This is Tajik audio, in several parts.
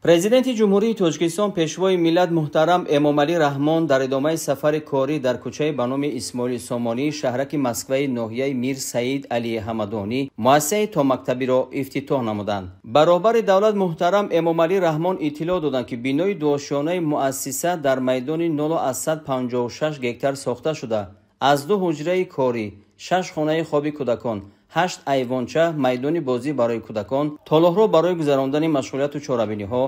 Президенти Ҷумҳурии Тоҷикистон, Пешвои миллат муҳтарам Эмомалӣ Раҳмон дар идомаи сафари корӣ дар кӯчаи ба номи Исмоили Сомонӣ, шаҳраки Москваи ноҳияи Мир Саид Алии Ҳамадонӣ муассисаи томактабиро ифтитоҳ намуданд. Ба роҳбари давлат муҳтарам Эмомалӣ Раҳмон иттилоъ доданд, ки бинои дуошёнаи муассиса дар майдони 0,56 гектар сохта шуда, аз ду ҳуҷраи корӣ, шаш хонаи хоби кӯдакон, ҳашт айвонча, майдони бозӣ барои кӯдакон, толорҳо барои гузарондани машғулияту чорабиниҳо,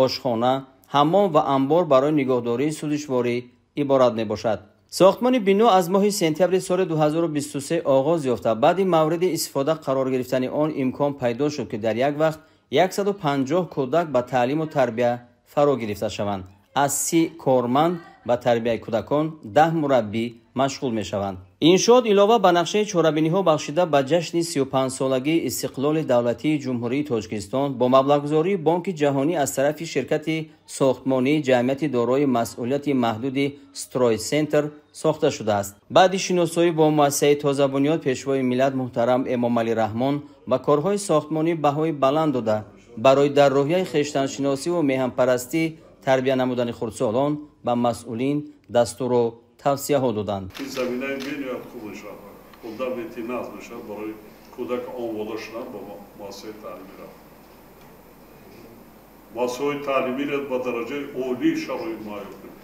ошхона, ҳаммом ва анбор барои нигоҳдории сӯзишворӣ иборат мебошад. Сохтмони бино аз моҳи сентябри соли 2023 оғоз ёфта, баъди мавриди истифода қарор гирифтани он имкон пайдо шуд, ки дар як вақт 150 кӯдак ба таълиму тарбия фаро гирифта шаванд. Аз 30 корманд ба тарбияи кӯдакон 10 мураббӣ машғул мешаванд. Иншоот илова ба нақшаи чорабиниҳо бахшида ба ҷашни 35-солагии истиқлоли давлатии Ҷумҳурии Тоҷикистон бо маблағгузории Бонки Ҷаҳонӣ аз тарафи ширкати сохтмонии ҷамъияти дорои масъулияти маҳдуди «Стройцентр» сохта шудааст. Баъди шиносоӣ бо муассисаи тозабунёд, Пешвои миллат муҳтарам Эмомалӣ Раҳмон ба корҳои сохтмонӣ баҳои баланд дода, барои дар рӯҳияи хештаншиносиву меҳанпарастӣ тарбия намудани хурдсолон ба масъулин дастуру тавсияҳо доданд. Ин заминаи бениҳоят хуб мешавад, фундаменти нағз мешавад барои кӯдак омода шудан ба муассисаи таълимӣ рафт. Муассисаҳои таълимиро ба дараҷаи олии шароит муҳайё кунем.